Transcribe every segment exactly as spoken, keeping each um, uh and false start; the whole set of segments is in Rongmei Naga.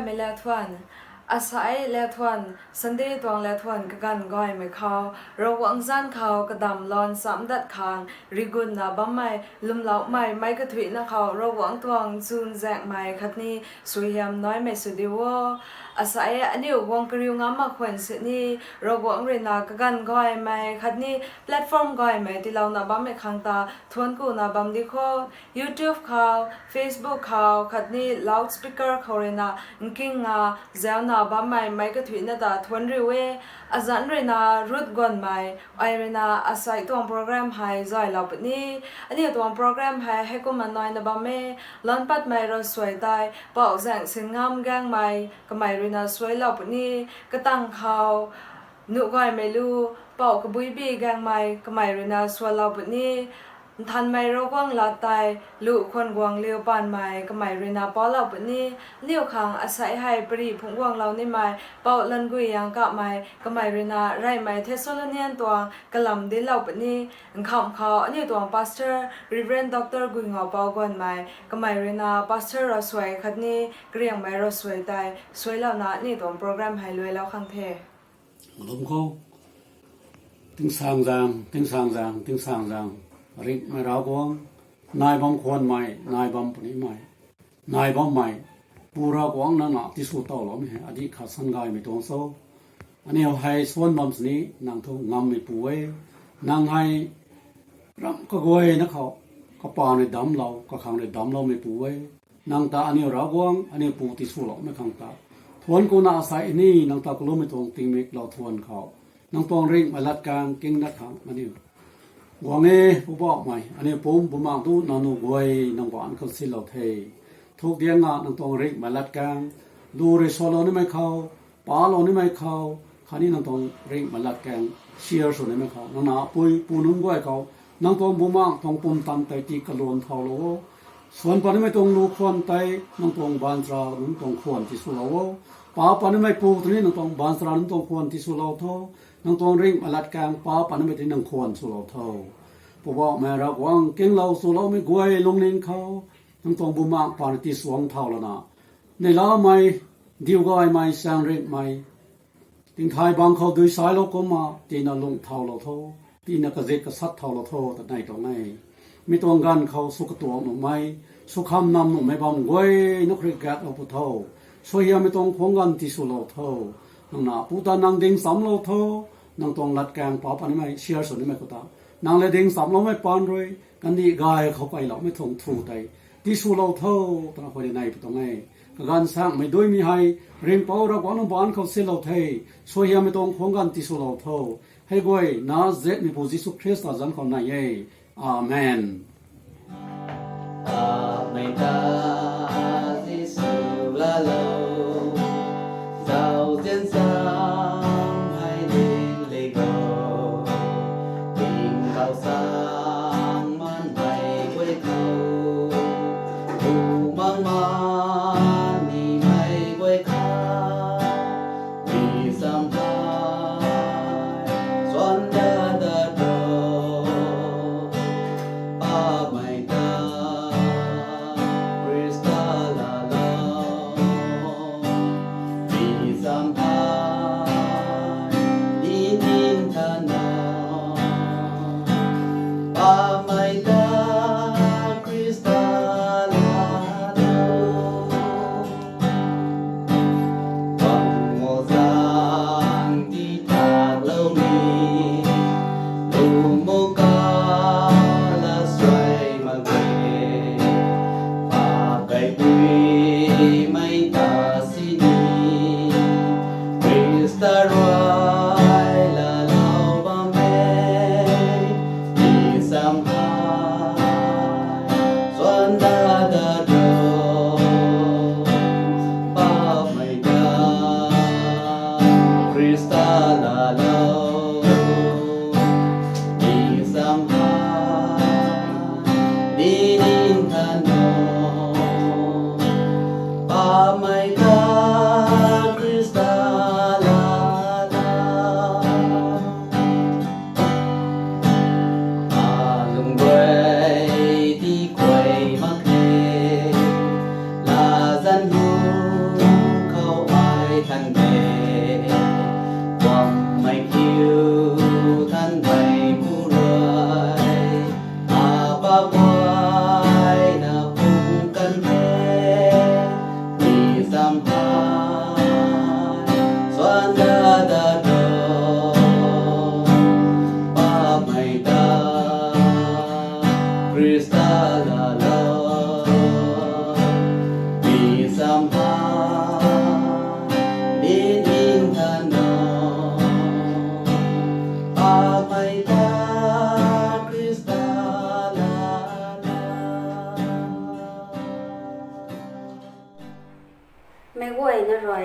Mei lathuan, asai lathuan, Sunday tuang lathuan kaganv gaymei khou, Ravguangc zanc khou kadam lan chamc dat khang, rigunna bammei, lwmloumei, meic kathuicna khou Ravguangc tuang chunzaenghmei khatni suaihiam naimei sw diu o. Asai aniu guang kariu ngam mak khwan sini, Ravguangc rui na kaganv gaymei khatni platform gaymei tiilouna bammei khang ta thuanc kuna bam di kho. YouTube khou, Facebook khou khatni loudspeaker khou rui na nkinga zauna bammei meic kathuicna ta thuanc riu e. Azanc rui na Ruth Guanmei, ai rui na asai tuang program hei zaylou puni. Aniu tuang program hei heikumna naina bam e. Lanpatmei Ravsuai tei, Pou Zaengsinngam Gaengmei, kamei rui na suailou puni. Katang khou, Nuhgaymei Lu, Pou Kabuibi Gaengmei, kamei rui na suailou puni. Nthanmei Ravguangc lat tei, Lu Khwanguangliu Paanmei, kamei rui na palou puni. Aniu khang asai hei pary phungc guanglou nimei, Pou Langui Yangkamei, kamei rui na reymei Thessalonian tuang kalam dinclou puni. Nkham khou aniu tuang pastor, Reverend Doctor Guingaupou Guanmei, kamei rui na pastor Ravsuai khatni kariangmei Ravsuai tei suailouna aniu tuang program hei luailou khang the. Lum khou, tingsaengzaeng, tingsaengzaeng, tingsaengzaeng, ringhmei Ravguangc, nai bam khwanmei, nai bam punimei, nai bammei, Pu Ravguangc nang na tisw towloumei hei adih khat sanggaymei tuang cho. Aniu hei suan bam sini nang thu ngammeipu e. Nang hei ram kaguayna khou, kapaan rui damclou, kakhang rui damcloumeipu e. Nang ta aniu Ravguangc, aniu Pu tiswloumei khang ta, thuanc kuna asai ni nang ta kalummei tuang tingmik lou thuan khou, nang tuang ringhmei latkaeng king dat khang aniu guang e. Poubauhmei, aniu pum bumaengh tu nang nuh guay nang baanc khou silou the. Thuk diang nga nang tuang ringhmei latkaeng, lu rui salou nimei khou, palou nimei khou, khatni nang tuang ringhmei latkaeng share sw nimei khou, nang na pui pu nunc guay khou, nang tuang bumaengh tuang pumtan tei tii kaluan thaulou o. Suan pat nimei tuang lu khwan tei nang tuang baanchara nunc tuang khwan tiswlou o. Pa pat nimei pu tei ni nang tuang baanchara nunc tuang khwan tiswlou tho. Nang tuang ringhmei latkaeng pa pat nimei tei nang khwan swlou tho. Poubauhmei Ravguangc, kinglou swloumei guay lungning khou, nang tuang bumaengh paan tiswang thaulouna, neihlamei, diugaymei, chaeng ringhmei, tingthay bang khou dui sailou kumna tina lung thaulou tho, tina kazit kasat thaulou tho ta nei tuang e. Mi tuang ganv khou sw katuang nuhmei, sw kham nam nuhmei bam guay na khrigatlou pu tho. Suaihiammei tuang khuang ganv tiswlou tho. Nang na pu ta nang ding chamclou tho. Nang tuang latkaeng pa pat nimei share sw nimei khou ta, nang le ding chamcloumei paan rui kandih gay khou kailoumei tuang thu tei tiswlou tho, twna khuay di nei pu tuang e. Kaganv saengmei duimei hei, Ringhpouc Ravguangc nang baanc khou silou the. Suaihiammei tuang khuang ganv tiswlou tho. Hei guay Nazaretmeipu Jisu Khrista zanc khou nei e. Amen. Amei ta Jisu laalou, zauzian sam hei ling lei go, tingkauh sang manmei guay khou, bu mang man nimei guay khou, mi sam hei suan dat dat ro. Amei ta Khrista laalou, mi sam hei nin nin than na. Amei ta Khrista laalou.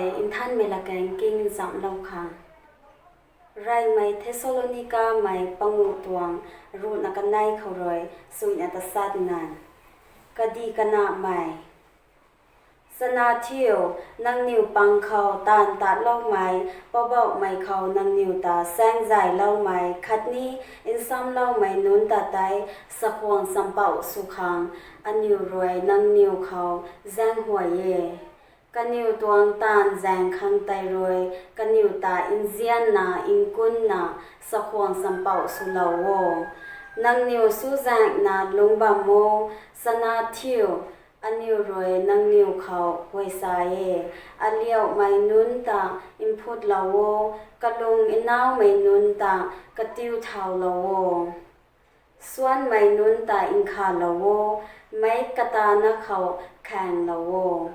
Nthanmei latkaeng king nchamhlou khang. Reymei Thessalonikamei panguh tuang ruhna kanei khou rui suina tasatna. Kadi kanamei. Chana thiu, nangniw pang khou taanv tatloumei, Poubauhmei khou nangniw ta saengzayloumei khatni nsamloumei nunc ta tei chakhwang champouh sw khang aniw rui nangniw khou zaenghuay e. Kaniw tuang taanv zaeng khang tei rui kaniw ta nzianna nkunna chakhwang champouh swlou o. Nangniw chuzaenghna lungc bam o. Chana thiu, aniw rui nangniw khou huay sa e. Aliauhmei nunc ta mphutlou o, kalung naumei nunc ta katiu thaulou o. Suanmei nunc ta nkhalou o, meic katana khou khaenglou o.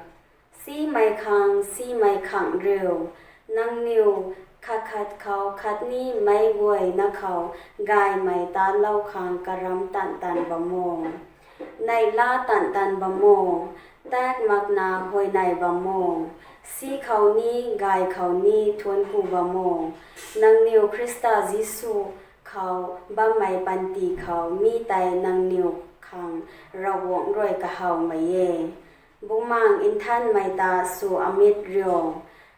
Simei khang simei khang riu, nangniw khat khat khou khatni meic guayna khou gaymei tanlou khang karam tan tan bam o. Neihla tan tan bam o, tak makna huayney bam o. Si khou ni, gay khou ni thuanc ku bam o. Nangniw Khrista Jisu khou bammei panty khou mi tei nangniw khang Ravguangc rui kahawmei e. Bumaengh Nthanmei ta sw amit riu,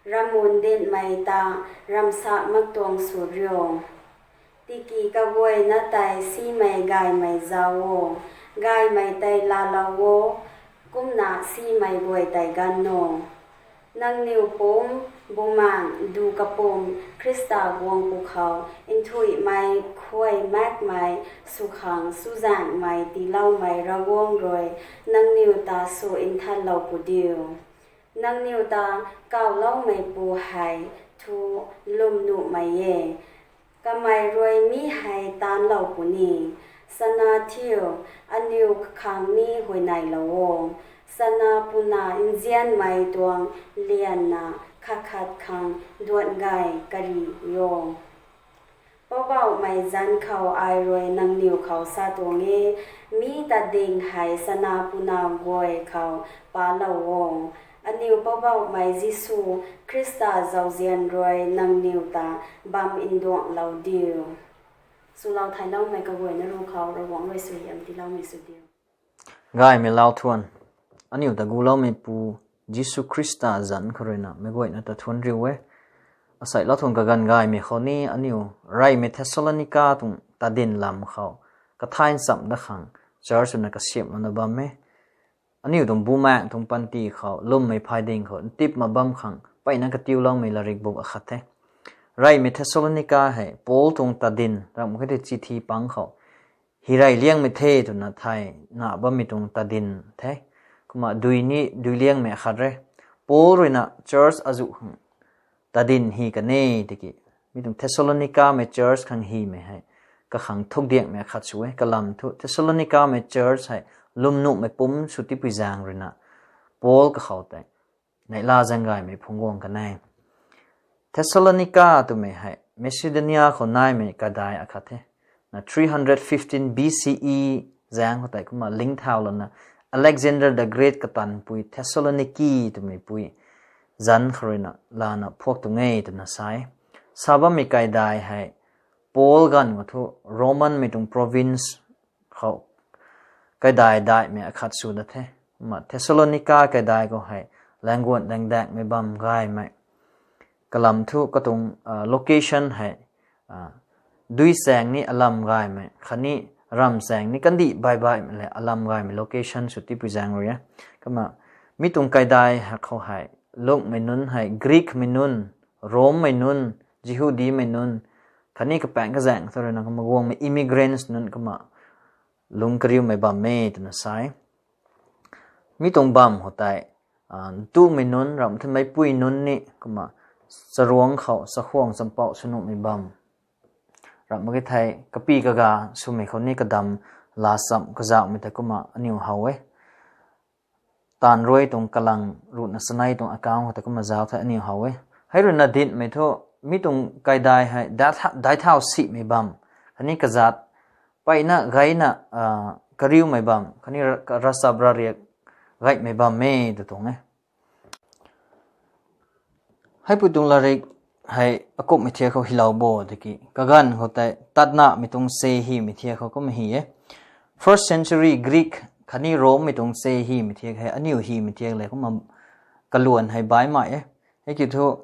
rammun dinhmei ta ramsak mak tuang sw riu. Tiki kaguayna tei simei gaymei zauc o, gaymei tei laalou o, kumna simei guay tei ganv o. Nangniw pumc, Bumaengh Du Kapwm Khrista guang pwkhou nthuihmei khuay maekmei sw khang chuzaenghmei tiiloumei Ravguangc rui nangniw ta sw nthanlou pu diu. Nangniw ta kawloumeipu hei thu lwmnuhmei e. Kamei rui mi hei taanlou puni. Chana thiu, aniw khang ni huayneylou o. Chana puna nzianmei tuang lianna khat khat khang duan gay kari o. Poubauhmei zanc khou ai rui nangniw khou sa tuang e, mi tading hei chana puna guay khou palou o. Aniw Poubauhmei Jisu Khrista zauzian rui nangniw ta bam nduanglou diu. Swlou thailoumei kaguayna ru khou Ravguangc rui suaihiam tiiloumei sw diu. Gaymei lau thuan. Aniw ta guloumeipu Jisu Khrista zanc khou ruina meic guayna ta thuanc riu e. Asei lau thuan kaganv gaymei khou ni aniw reymei Thessalonica tuang tadin lam khou kathay nchamh dat khang church ruina kasiamhlouna bam e. Aniw tuang bumaengh tuang panty khou lwmmei phayding khou ntip mak bam khang mpeyna katiuloumei latrikbuk akhat the. Reymei Thessalonica hei Paul tuang tadin ramh khe tei chithi pang khou hi rey liangmei the twna thay na bammei tuang tadin the. Kumna dui ni dui liangmei akhat re. Paul ruina church azuh khang tadin hi kan e tiki, mi tuang Thessalonicamei church khang hymei hei kakhang thukdiangmei akhat sw e. Kalam thu Thessalonicamei church hei lwmnuhmei pumc sw tipui zaeng ruina Paul kakhou tei neihla zaeng gaymei phungc guang kan e. Thessalonica twmei hei Macedonia khou naimei kadai akhat the. Na three hundred fifteen B C E zaeng khou tei kumna lingthaulouna Alexander the Great katanpui Thessaloniki twmei pui zanc khou ruina lana phuak tuang e twna sa e. Sa bammei kaidai hei Paul ganv khou thu Romanmei tuang province khou kaidai daihmei akhat sw dat the. Kumna Thessalonica kaidai khou hei laengguan daengdaekmei bam gaymei. Kalam thu katuang location hei dui chaeng ni alam gaymei khatni ramh chaeng ni kandih baih baihmei le alam gaymei location sw tipui zaeng rui e. Kumna mi tuang kaidai khou hei lungcmei nunc hei Greekmei nunc, Rommei nunc, Jihudimei nunc khatni kapaengc kazaeng thu ruina kumna guangmei immigrants nunc kumna lungc kariumei bam e twna sa e. Mi tuang bam khou tei ntumei nunc ramh the meicpui nunc ni kumna charuangc khou chakhwang champouh sw nuhmei bam ramh mak ge thei kapi kaga swmei khou ni kadam laa chamh kazauhmei tei kumna aniw how e. Taanv rui tuang kalang ruhna chanei tuang account khou tei kumna zauc the aniw how e. Hei ruina dinhmei thu mi tuang kaidai hei daithau simei bam khatni kazat mpeyna gayna kariumei bam khatni ravchap ravriak gaymei bam e tw tuang e. Heipui tuang larik hei akumhmei thiak khou hilou bo tiki, kaganv khou tei tatnamei tuang se hymei thiak khou kumna hy e. First century Greek khatni Rome mei tuang se hymei thiak hei aniu hymei thiak le kumna kaluan hei baih mai e. Hei kiu thu,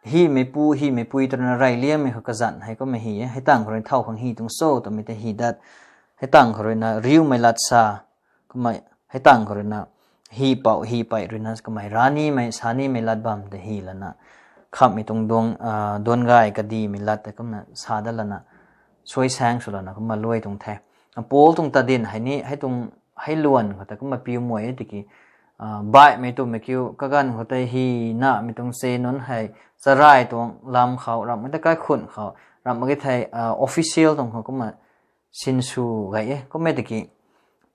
hymeipu hymeipui twna reyliangmei khou kazanc hei kumna hy e. Hei tangv khou rui thow khang hy tuang cho twmei tei hy dat, hei tangv khou ruina riumei lat sa, kumna hei tangv khou ruina hypouh hypei ruina kamei ranimei sanimei lat bam tei hy lana, khamhmei tuang duang, duan gay kadimei lat tei kumna sa dat lana, suaisaeng sw lana kumna luai tuang the. Paul tuang tadin hei ni hei tuang, hei luan khou tei kumna piu muai e tiki, baihmei twmei kiu kaganv khou tei hynamei tuang se nunc hei charai tuang lam khou ramh mak ge thei kaikhun khou ramh mak ge thei, official tuang khou kumna sinsw gay e. Kumna tiki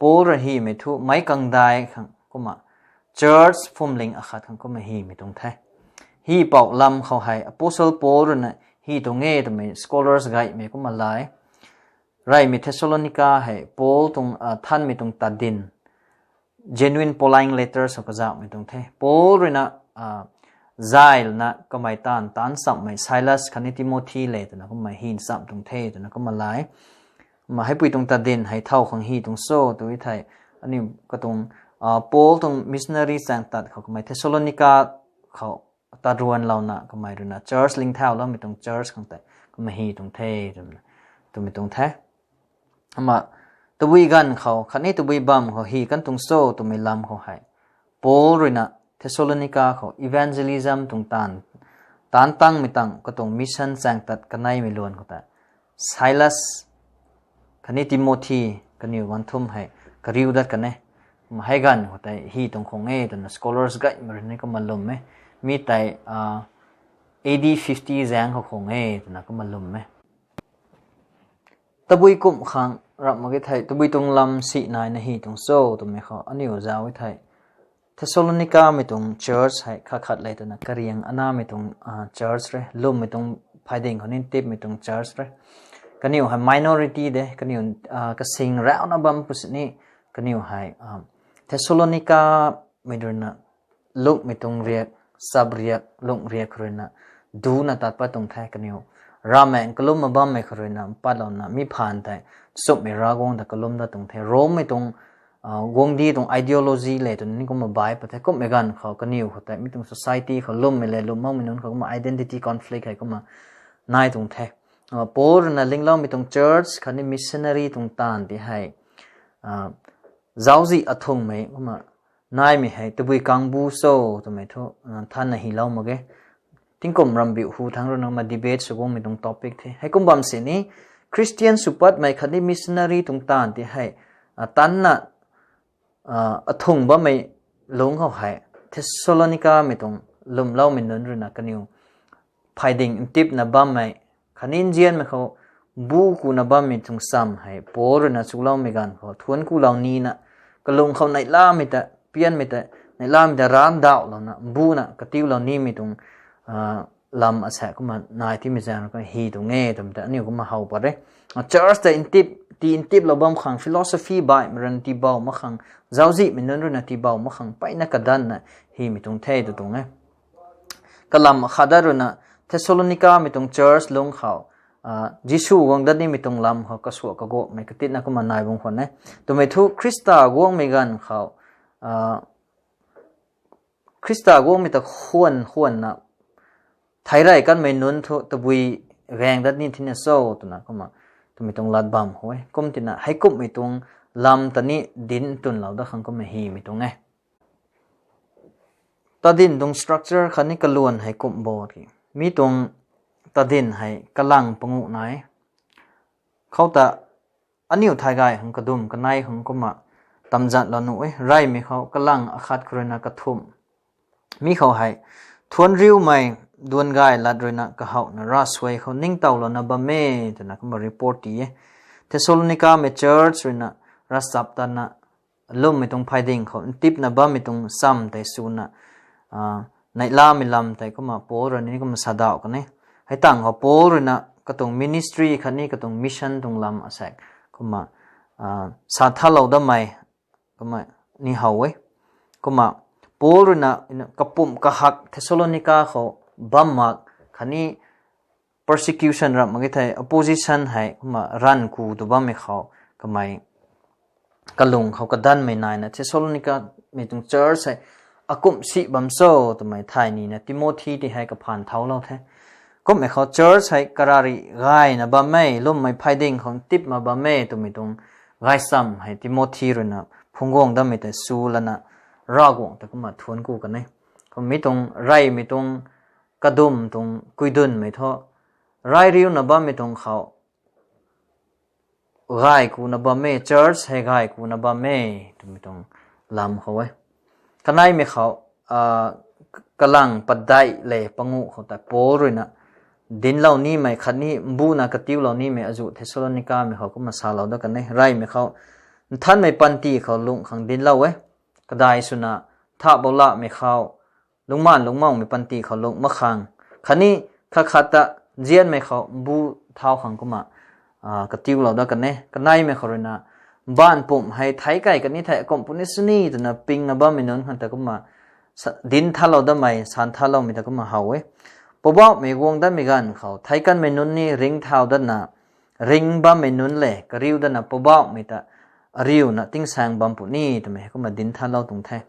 Paul rui hymei thu meic kangdai khang kumna church phwamling akhat khang kumna hymei tuang the. Hypouh lam khou hei Apostle Paul ruina hy tuang e twmei scholars gaymei kumna lai. Reymei Thessalonica hei Paul tuang, thanmei tuang tadin, genuine Pauline letters khou kazauhmei tuang the. Paul ruina zay lana kamei taanv taanc chamhmei Silas khatni Timothy le twna kumna hy nchamh tuang the twna kumna lai. Kumna heipui tuang tadin hei thow khang hy tuang cho tw thei, aniu katuang, Paul tuang missionary chaeng tat khou kamei Thessalonica khou taruanlouna kamei ruina church lingthauloumei tuang church khang tei kumna hy tuang the twmei tuang the. Kumna tabui ganv khou khatni tabui bam khou hy kan tuang cho twmei lam khou hei Paul ruina Thessalonica khou evangelism tuang taanv, taanc tangmei tangv katuang mission chaeng tat kaneimei luan khou tei Silas khatni Timothy kaniw ganv thumh hei kariu dat kan e. Kumna hei ganv khou tei hy tuang khang e twna scholars gaymei rui ni kumna lwm e. Mi tei A D fifty zaeng khou khang e twna kumna lwm e. Tabui kum khang ramh mak ge thei tabui tuang lam si naina hy tuang cho twmei khou aniu zauc e thei, Thessalonicamei tuang church hei khat khat le twna kariang anamei tuang church re, lwmmei tuang phayding khou ni ntipmei tuang church re. Kaniw hei minority de, kaniw kasing rauna bam pu sini, kaniw hei Thessalonicamei ruina lungmei tuang riak, sap riak, lung riak khou ruina duna tat pat tuang the kaniw. Ravmaengc kalumna bammei khou ruina patlouna mi phaan tei chumhmei Ravguangc ta kalum dat tuang the. Romemei tuang guangcdic tuang ideology le twna ni kumna baih pat the. Kumhmei ganv khou kaniw khou tei mi tuang society khou lwmmei le lwm makmei nunc khou kumna identity conflict hei kumna nai tuang the. Paul ruina lingloumei tuang church khatni missionary tuang taanv ti hei zauczih athungmei kumna naimei hei tabui kangbu cho twmei thu thanna hylou mak ge. Tingkum rambiu hu thangc ruina kumna debate sw guangmei tuang topic the. Heikum bam sini Christian sw patmei khatni missionary tuang taanv ti hei tanna athung bammei lungc khou hei Thessalonicamei tuang lwmloumei nunc ruina kaniw phayding ntipna bammei khatni nzianmei khou bu kuna bammei tuang cham hei Paul ruina chuloumei ganv khou thuanc kulou nina, kalung khou neihlamei ta, pianmei ta, neihlamei ta rav ndauhlouna buna katiulou nimei tuang lam asaekc kumna nai timei zaeng rui kumna hy tuang e twmei ta aniu kumna how pat re. Church ta ntip, tii ntiplou bam khang philosophy baihmei ruina tiibou mak khang, zauczihmei nunc ruina tiibou mak khang mpeyna kadanna hymei tuang the tw tuang e. Kalam akhat dat ruina Thessalonicamei tuang church lungc khou Jisu guang dat nimei tuang lam khou kasuak kaguakmei katitna kumna nai bam khwan e. Twmei thu Khrista guangmei ganv khou Khrista guangmei ta khwan khwanna theirey kanmei nunc thu tabui gaeng dat ni thina cho twna kumna twmei tuang lat bam khou e. Kum tina heikumhmei tuang lam ta ni dinc twlou dat khang kumna hymei tuang e. Tadin tuang structure khatni kaluan hei kum bo ki, mi tuang tadin hei kalang panguh nai. Khou ta aniu thay gay khang kadum kanei khang kumna tamzatlou nuh e. Reymei khou kalang akhat khou ruina kathumh mi khou hei thuanc riumei duan gay lat ruina kahouhna ravsuai khou ningtowlouna bam e twna kumna report ti e. Thessalonicamei church ruina ravchaptatna lwmmei tuang phayding khou ntipna bammei tuang cham tei swna neihlamei lam tei kumna Paul rui ni kumna sadauh kan e. Hei tangv khou Paul ruina katuang ministry khatni katuang mission tuang lam asaekc kumna sa thalou datmei kumna ni how e. Kumna Paul ruina kapumh kahak Thessalonica khou bam mak khatni persecution ramh mak e thei, opposition hei kumna ranv ku tu bammei khou kamei kalung khou kadanmei naina Thessalonica mei tuang church hei akumh si bam cho twmei thay nina Timothy ti hei kaphaan thaulou the. Kumhmei khou church hei karari gayna bam e, lwmmei phay ding khou ntip ma bam e twmei tuang gaychamv hei Timothy ruina phungc guang dammei tei su lana Ravguangc ta kumna thuanc ku kan e. Kumna mi tuang reymei tuang kadum tuang kuidunmei thu ray riuna bammei tuang khou gay kuna bam e, church hei gay kuna bam e twmei tuang lam khou e. Kaneimei khou, kalang padeih le panguh khou tei Paul ruina dinclou nimei khatni mbuna katiulou nimei azuh Thessalonicamei khou kumna salou dat kan e. Reymei khou nthanmei panty khou lungh khang dinclou e. Kadai swna thahbou lahmei khou lungcmaanv lungcmangmei panty khou lungh mak khang khatni khat khat ta nzianmei khou mbu thau khang kumna katiulou dat kan e. Kaneimei khou ruina mbaanv pumh hei theic key kani thei akumh puni sini twna pingna bammei nunc khang ta kumna dinc thalou datmei, san thaloumei ta kumna how e. Poubauhmei guang datmei ganv khou theic kanmei nunc ni ringcthau datna, ringc bammei nunc le kariu datna poubauhmei ta ariuna tingsaeng bam puni twmei kumna dinc thalou tuang the.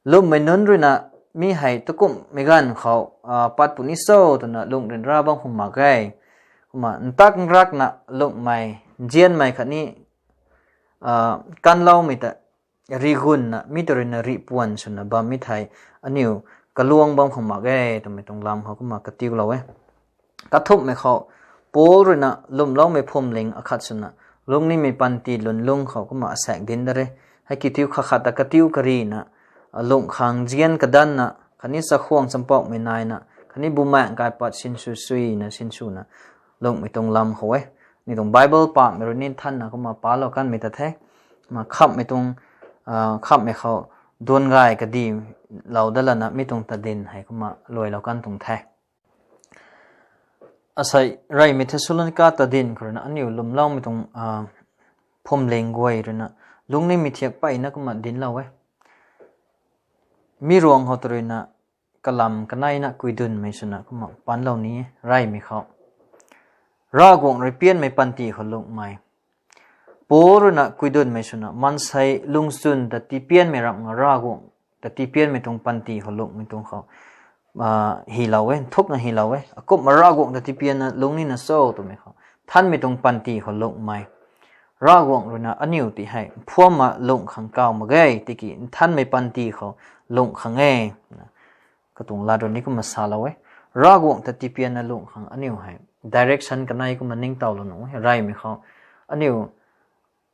Lwmmei nunc ruina mi hei takumhmei ganv khou pat puni cho twna lungh ryanra bam khang mak e. Kumna ntak nrakna lunghmei, nzianmei khatni kanloumei ta rigunna mi ta ruina rihpuan swna bammei thei aniu kaluang bam khang mak e twmei tuang lam khou kumna katiulou e. Kathumhmei khou Paul ruina lwmloumei phwamling akhat swna lungnimei panty lwnlung khou kumna asaekc dinc dat re. Hei kiu thiu khat khat ta katiu karina lungh khang nzian kadanna khatni chakhwang champouhmei naina khatni bumaengh kaipat sinsw suina sinswna lunghmei tuang lam khou e. Ni tuang Bible pahmei rui ni nthanna kumna palou kanmei ta the. Kumna khamhmei tuang, khamhmei khou duan gay kadilou dat lana mi tuang tadin hei kumna luailou kan tuang the. Asei reymei Thessalonica tadin khou ruina aniu lwmloumei tuang phwamling guay ruina lungnimei thiak peyna kumna dinclou e. Mi ruang khou ta ruina kalam kaneina kuidunmei swna kumna panclou ni e. Reymei khou Ravguangc rui pianmei panty khou lunghmei, Paul ruina kuidunmei swna maansei lungchwn ta tipianmei ramh nga Ravguangc ta tipianmei tuang panty khou lunghmei tuang khou hylou e, nthukna hylou e. Akumhna Ravguangc ta tipianna lung nina cho twmei khou nthanmei tuang panty khou lunghmei, Ravguangc ruina aniu ti hei mphuamna lungh khang kaw mak ge, tiki nthanmei panty khou lungh khang e. Katuang lat rui ni kumna salou e. Ravguangc ta tipianna lungh khang aniu hei direction kanei kumna ningtowlou nuh e. Reymei khou aniu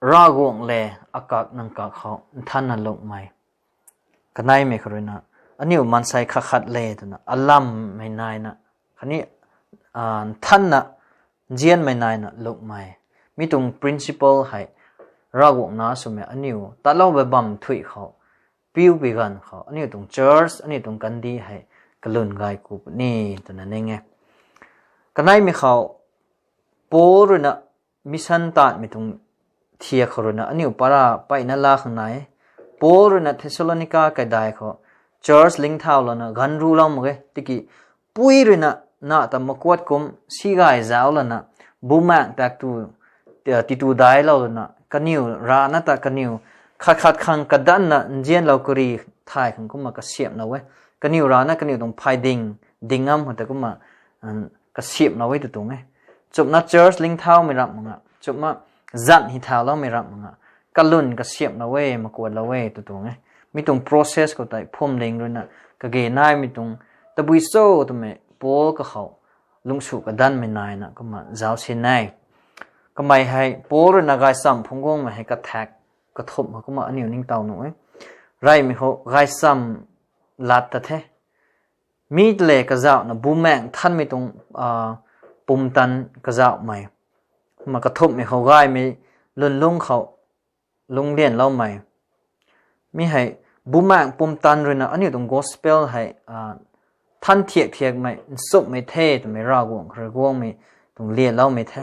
Ravguangc le akak nang kak khou nthanna lunghmei, kaneimei khou ruina aniu maansei khat khat le twna alammei naina khatni nthanna nzianmei naina lunghmei, mi tuang principle hei Ravguangc na swmei aniu tatloupui bam thuy khou, piupui ganv khou aniu tuang church, aniu tuang kandih hei kalwn gay ku puni twna ning e. Kaneimei khou Paul ruina mission taanmei tuang thiak khou ruina aniu para peyna la khang nai e. Paul ruina Thessalonica kaidai khou church lingthaulouna ganv rulou mak ge, tiki pui ruina na ta makuat kum si gay zauc lana bumaengh tak tu, titu daiclou lana kaniw rana ta kaniw khat khat khang kadanna nzianlou kari thay khang kumna kasiamhlou e. Kaniw rana kaniw tuang phay ding, ding ngam khou ta kumna kasiamhlou e tw tuang e. Chumna church lingthaumei ramh mak nga, chumna zanh hi thauloumei ramh mak nga, kalwn kasiamhlou e, makuatlou e tw tuang e. Mi tuang process khou tei phwamling ruina kage naimei tuang tabui cho twmei Paul kakhou lungsu kadanmei naina kumna zauc sin e. Kamei hei Paul ruina gaychamv phungc guangmei hei kathaek kathumh khou kumna aniu ningtow nuh e. Reymei khou gaychamv lat ta the. Mi ta le kazauhna bumaengh nthanmei tuang pumtan kazauhmei, kumna kathumhmei khou gaymei lwnlung khou lunglianloumei. Mi hei bumaengh pumtan ruina aniu tuang gospel hei nthan thiak thiakmei nchumhmei the twmei Ravguangc khou rui guangmei tuang lianloumei the.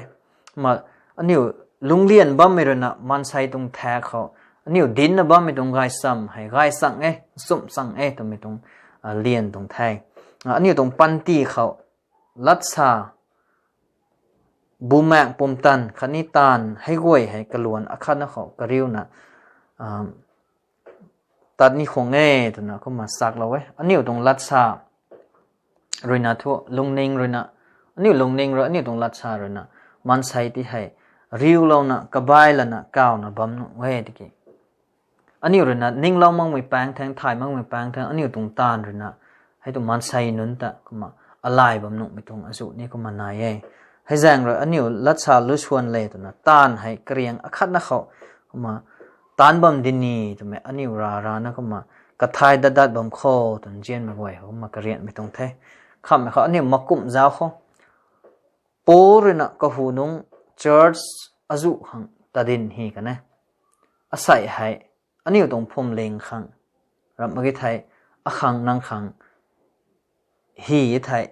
Kumna aniu lunglian bammei ruina maansei tuang thaek khou aniu dincna bammei tuang gaychamv hei gay chang e, nchumh chang e twmei tuang lian tuang the. aniu tuang panty khou latsa, bumaeng pumtan khatni taanv hei guay hei kaluan akhatna khou kariuna tat ni khwang e twna kumna saklou e. Aniu tuang latsa ruina thu lungning ruina, aniu lungning rui aniu tuang latsa ruina maansei ti hei riulouna kabai lana kawna bam nuh e tiki, aniu ruina ninglou makmei paeng thang, thay makmei paeng thang aniu tuang taanv ruina hei tu maansei nunc ta kumna alay bam nuhmei tuang azuh ni kumna nai e. Hei zaeng rui aniu latsa lu suan le twna taanv hei kariang akhatna khou kumna taanc bam di ni twmei aniu ra rana kumna kathay dat dat bam kho twna nzianmei guay kumna karianmei tuang the. Khamhmei khou aniu makumh zauc khou Paul ruina kahunungc church azuh khang tadin hi kan e. Asei hei aniu tuang phuamling khang ramh mak ge thei, akhang nang khang hi e thei,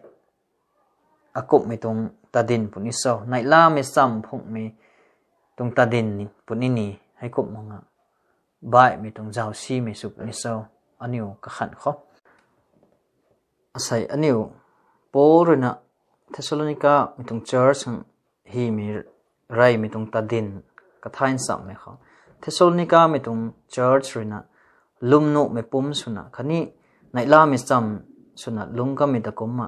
akumhmei tuang tadin puni cho, neihlamei cham phungmei tuang tadin puni ni, heikumh mak nga baihmei tuang zaucsimei sw puni cho, aniu kakhan khou. Asei aniu Paul ruina Thessalonica mei tuang church khang himei reymei tuang tadin kathay nchamhmei khou, Thessalonica mei tuang church ruina lwmnuhmei pumc swna khatni neihlamei cham swna lungc kamei ta kumcna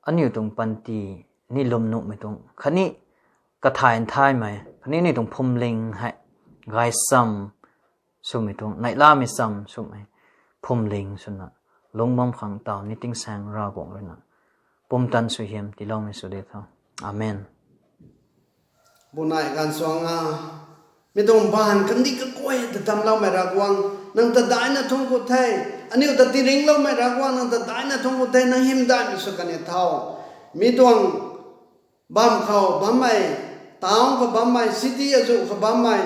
aniu tuang panty ni lwmnuhmei tuang khatni kathay nthaymei khatni aniu tuang phuamling hei gaychamv swmei tuang, neihlamei cham swmei phuamling swna lungc bam khang taw ni tingsaeng Ravguangc ruina pumtan suaihiam tiiloumei sw di tho. Amen. Bunai ganv suang a, mi tuang baanv kandih kaguay ta damcloumei Ravguangc, nang ta daihna thuanc ku the. Aniu ta tiringcloumei Ravguangc, nang ta daihna thuanc ku the, nang hymdaihmei sw kan e tho. Mi tuang bam khou bammei, town khou bammei, city azuh khou bammei,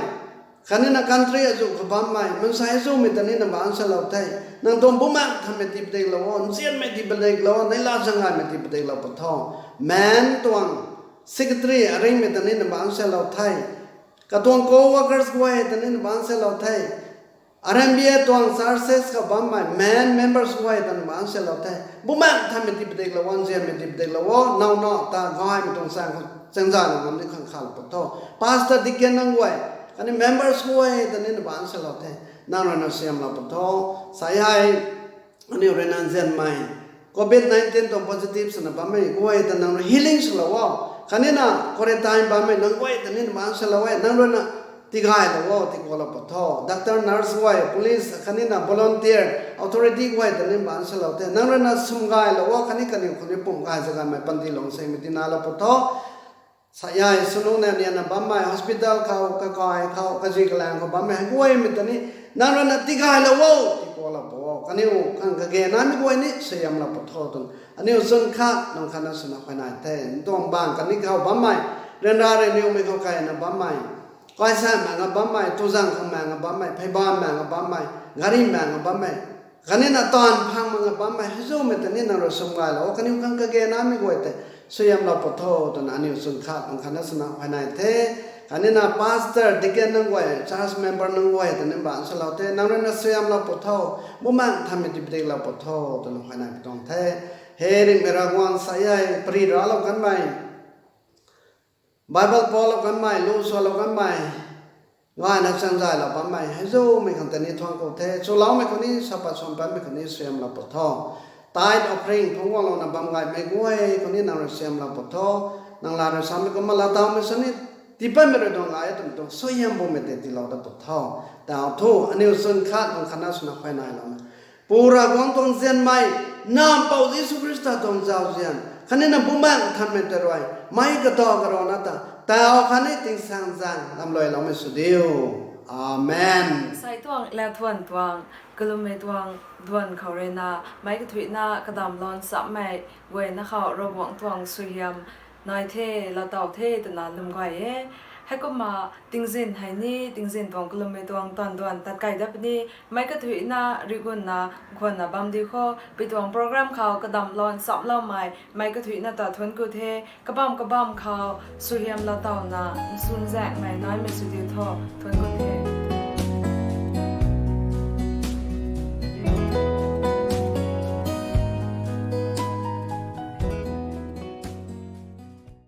khatni na country azuh khou bammei maansei azuhmei ta ni na bangc salou the. Nang tuang Bumaengh Nthanmei tii padiklou o, nzianmei tii padiklou o, neihla zaeng gaymei tii padiklou pw tho. Man tuang secretary aringmei ta ni na bangc salou the. Katuang co-workers guay ta ni na bangc salou the. R M B A tuang churches khou bammei man members guay ta na bangc salou the. Bumaengh Nthanmei tii padiklou o, nzianmei tii padiklou o, now now ta gaymei tuang chaeng khou chaengzayna ngam ni khang khalou pw tho. Pastor, deacon nunc guay khatni members guay ta ni na bangc salou the. Nang ruina suaihiamlou pw tho. Sa hei aniu ruina nzianmei covid nineteen tuang positive swna bammei guay ta nang rui healing swlou o. Khatni na quarantine bammei nunc guay ta ni na bangc salou e, nang ruina tigaylou o, tiikulou pw tho. Doctor, nurse guay, police khatni na volunteer, authority guay ta ni bangc salou the. Nang ruina swmgaylou o, khatni kaniw khou ni pumh gay zagaymei panty lungcsimei tiinalou pw tho. Sa hei swnu na nianna bammei hospital khou, kakai khou, kazi kalaeng khou bammei hei guaymei ta ni nang ruina tigaylou o, tiikulou pw o. Kaniw khang kage naimei guay ni suaihiamlou pw tho twna aniu chwn khat nang khatna swna huayney the. Ntuang bang kani khou bammei, ryanra ryanriumei khou kaina bammei, kaisa maeng a bammei, tuzang khang maeng a bammei, pheyban maeng a bammei, gari maeng a bammei, khatni na taanv phang maeng a bammei hei zumei ta ni nang rui swmgaylou o, kaniw khang kage naimei guay tei suaihiamlou pw tho twna aniu chwn khat nang khatna swna huayney the. Khatni na pastor, deacon nunc guay, church member nunc guay ta ni bangc salou the, nang ruina suaihiamlou pw tho, Bumaengh Nthanmei tii padiklou pw tho twna huayney pw tuang the. He ringhmei Ravguangc, sa hei pary raclou kanmei, Bible palou kanmei, lu sualou kanmei, gayna chaengzaylou bammei hei zumei khang ta ni thuanc ku the. Chuloumei khou ni, sa pat suan patmei khou ni suaihiamlou pw tho. Tithe offering phungc guanglouna bam gaymei guay khou ni nang rui suaihiamlou pw tho. Nang la rui samei kumna laatawmei sw ni, tiipatmei rui tuang la e twmei tuang suaihiam bumei tei tiilou dat pw tho. Tau thu aniu chwn khat nang khatna swna huayneylouna, Pu Ravguangc tuang nzianmei, Nac Mpouh Jisu Khrista tuang zauzian khatni na Bumaengh Nthanmei tei rui meic kadaw karana ta tau khatni tingsaengzaeng lamluailoumei sw diu. Amen. Sai tuang, lathuan tuang, kalummei tuang duan khou ruina meic kathuicna kadam lan chammei guayna khou Ravguangc tuang suaihiam nai the, laatow the twna lwm gay e. Heikumna tingzin hei ni, tingzin tuang kalummei tuang taanv duan tat key dat puni, meic kathuicna rigunna khwanna bam di khou, pui tuang program khou kadam lan chamloumei meic kathuicna ta thuanc ku the. Kabam kabam khou suaihiam laatowna nchunzaenghmei naimei sw diu tho, thuanc ku the.